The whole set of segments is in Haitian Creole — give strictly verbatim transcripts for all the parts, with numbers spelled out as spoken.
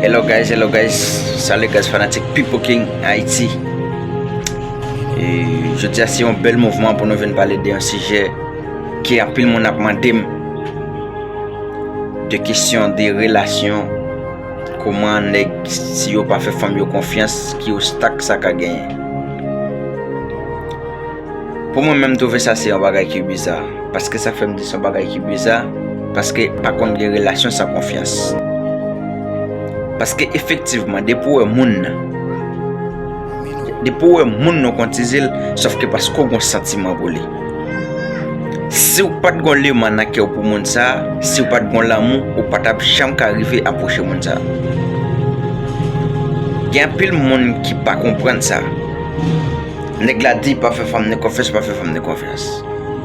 Hello guys, hello guys. Salut guys, fanatik Pipo King Haiti. E jodi a se yon bèl mouvman pou nou vin pale de yon sijè ke anpil moun ap mande m, de kesyon de relasyon, kòman nèg, si yo pa fè fanm yo konfyans, ki obstak sa ka genyen. Pou mwen menm, m twouve sa se yon bagay ki biza. Paske sa k fè m di se yon bagay ki biza, paske pa konn gen relasyon san konfyans. Paske efektivman, depi w wè moun nan, depi w wè moun nan w konn tize l, sòf ke paske w gen santiman pou li. Si w pa t gen leman nan kè w pou moun sa, si w pa t gen lanmou, ou pa t ap janm ka rive apwoche moun sa. Gen anpil moun ki pa konprann sa. Nèg la di pa fè fanm ni konfyans, pa fè fanm ni konfyans.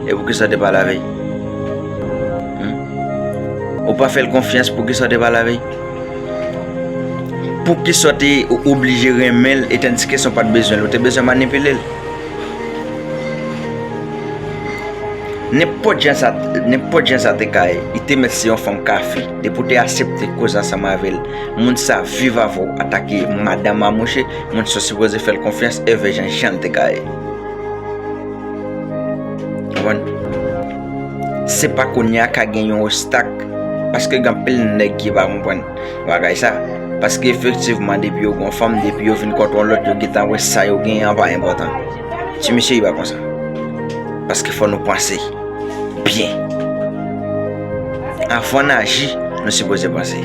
E poukisa w te pa lave? Hmm? Ou pa fè l konfyans, poukisa w te pa lave? Poukisa w te oblije renmen l, e tandiske si w pa t bezwen l, ou te bezwen manipile l? Nenpòt jan sa, nenpòt jan sa te ka ye, li te mèt se yon fanm kafe. Depi w te aksepte koze ansanm avè l, moun sa viv avè w, atake madanm a mouche, moun sa w sipoze fè l konfyans, èvè jan, jan l te ka ye. Konprann? Se pa kounye a ka gen yon obstak, paske gen anpil nèg ki pa konprann bagay sa. Paske efektivman, depi yo gen yon fanm, depi yo vin kontre yon lòt, yo gentan wè sa yo genyen an pa enpòtan. Ti mesye, li pa konsa. Paske fò nou panse byen. Anvan n aji, nou sipoze panse.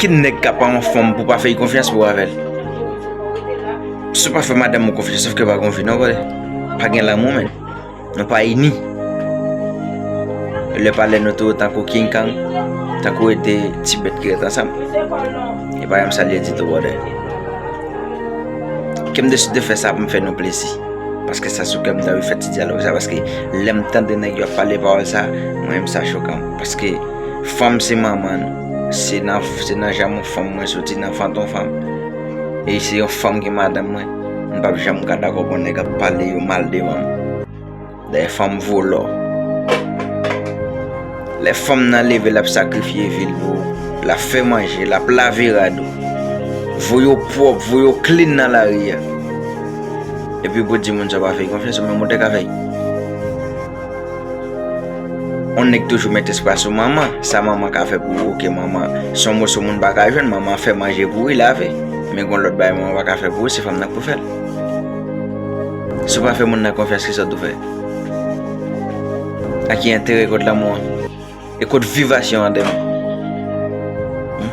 Ki nèg k ap pran yon fanm pou pa fè l konfyans pou avè l? Si w pa fè madanm ou konfyans, sòf ke pa gen vi non, brother. Pa gen lanmou, menn. Nou pa ini. Lè pale nou tou tankou King Kang, tankou e de ti bèt ki ret ansanm. E pa janm sa l ye ditou, brother. Ke m deside fè sa pou m fè nou plezi. Paske sa sou kè m, m t anvi fè ti dyalòg sa, paske lè m tande nèg yo ap pale pawòl sa, mwen menm sa chokan m. Paske fanm se manman nou. Se nan, se nan janm yon fanm mwen soti, nan vant yon fanm. E se yon fanm ki madanm mwen. M p ap janm ka dakò pou nèg ap pale yo mal devan m. Dayè fanm vo lò. Lè fanm nan leve, l ap sakrifye vi l pou ou. L ap fè manje, l ap lave rad ou. Voye w pwòp, voye w clean nan lari a. Epi pou di moun sa w pa fè l konfyans, ou menm ou te ka fè l. On nèg toujou mete espwa sou manman. Sa manman ka fè pou ou, oke, manman. Se yon moso moun pa ka jwenn, manman fè manje pou li, lave. Men gen lòt bagay manman pa ka fè pou ou, se fanm nan k pou fè l. Si w pa fè moun nan konfyans, kisa w tou fè? A ki enterè kot lanmou an? E kot vivasyon an dèmen? Hmm?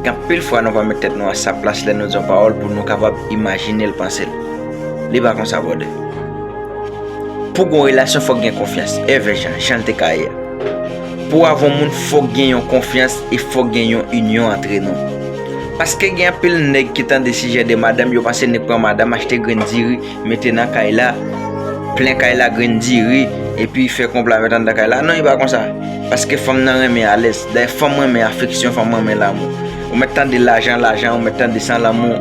Gen anpil fwa nou pa met tèt nou a sa plas lè nou di yon pawòl pou nou kapab imajine l, panse l. Li pa konsa, brother. Pou gen yon relasyon, fòk gen konfyans. Èvè jan, jan l te ka ye a. Pou avè yon moun, fòk gen yon konfyans e fòk gen yon inyon antre nou. Paske gen anpil nèg ki tande sijè de madanm, yo panse nèg pran madanm, achte grenn diri, mete nan kay la, plen kay la grenn diri, epi fè konpla mete anndan kay la. Non, li pa konsa. Paske fanm nan renmen alèz. Dayè, fanm renmen afeksyon, fanm renmen lanmou. Ou mèt tande lajan, lajan, ou mèt tande san lanmou,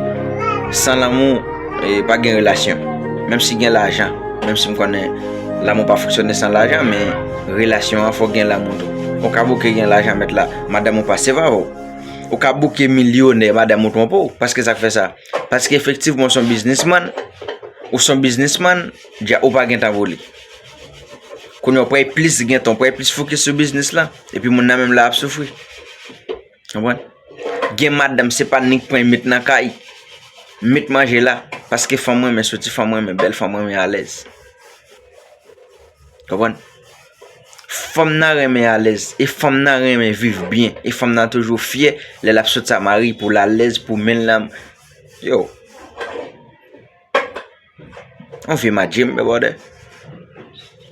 san lanmou, e, pa gen relasyon. Menm si gen lajan, menm si m konnen lanmou pa fonksyone san lajan, men relasyon an fòk gen lanmou tou. Ou ka bouke gen lajan mèt la, madanm ou pa sèvi avè w. Ou ka bouke milyonè, madanm ou twonpe w. Paske sa k fè sa? Paske efektivman, ou se yon biznismann, ou se yon biznismann, dja, ou pa gen tan pou li. Kounye a, w pral plis gen tan, w pral plis fokis sou biznis la, epi moun nan menm la ap soufri. Konprann? Gen madanm, se pa nik pran met nan kay, met manje la, paske fanm renmen soti, fanm renmen bèl, fanm renmen alèz. Konprann? Fanm nan renmen alèz, e fanm nan renmen viv byen, e fanm nan toujou fyè lè l ap sot sa mari pou l alèz, pou men l nan. Yo. On vye madjim, men brother.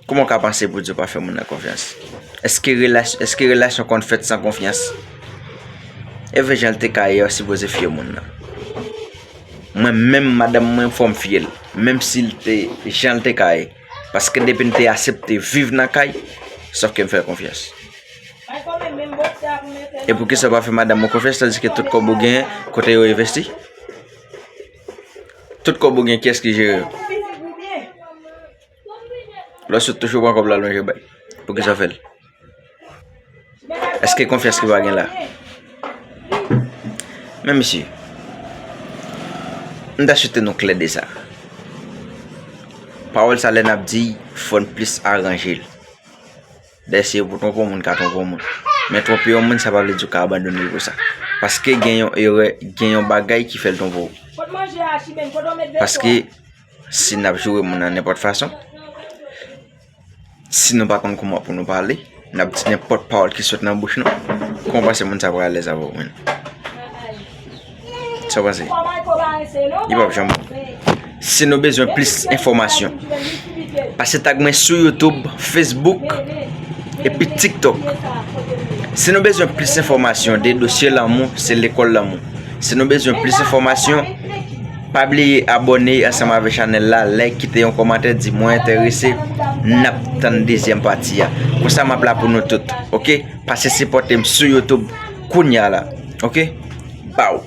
Kòman w ka panse pou di w pa fè moun nan konfyans? Èske relas-, èske relasyon konn fèt san konfyans? Èvè jan l te ka ye a, w sipoze fye moun nan. Mwen menm, madanm mwen, fò m fye l. Menm si l te, jan l te ka ye. Paske depi n te aksepte viv nan kay, sòf ke m fè l konfyans. E poukisa w pa fè madanm ou konfyans, tandiske tout kòb ou genyen, kote yo envesti? Tout kòb ou gen, kiyès ki jere yo? Lè w sot touche w pran kòb la lonje bay. Poukisa w fè l? Èske konfyans ki pa gen la? Men mesye, m ta swete nou klè de sa. Pawòl sa lè n ap di, fò n plis aranje l. Dayè si e pou twonpe yon moun ka twonpe yon moun. Men twonpe yon moun sa pa vle di w ka abandone l pou sa. Paske gen yon erè, gen yon bagay ki fè l twonpe w. Paske si n ap joure moun nan nenpòt fason, si nou pa konn kòman pou nou pale, n ap di nenpòt pawòl ki sot nan bouch nou, kòman w panse moun sa pral alèz avè w menm? Sa w panse? Li p ap janm bon. Si nou bezwen plis enfòmasyon, pase tag mwen sou YouTube, Facebook, epi TikTok. Si nou bezwen plis enfòmasyon de dosye lanmou, se lekòl lanmou. Si nou bezwen plis enfòmasyon, pa bliye abòne ansanm avèk chanèl la, like, kite yon kòmantè, di mwen enterese, n ap tann dezyèm pati a. Konsa m ap la pou nou tout, oke? Pase sipòte m sou YouTube kounya la, oke? Baw!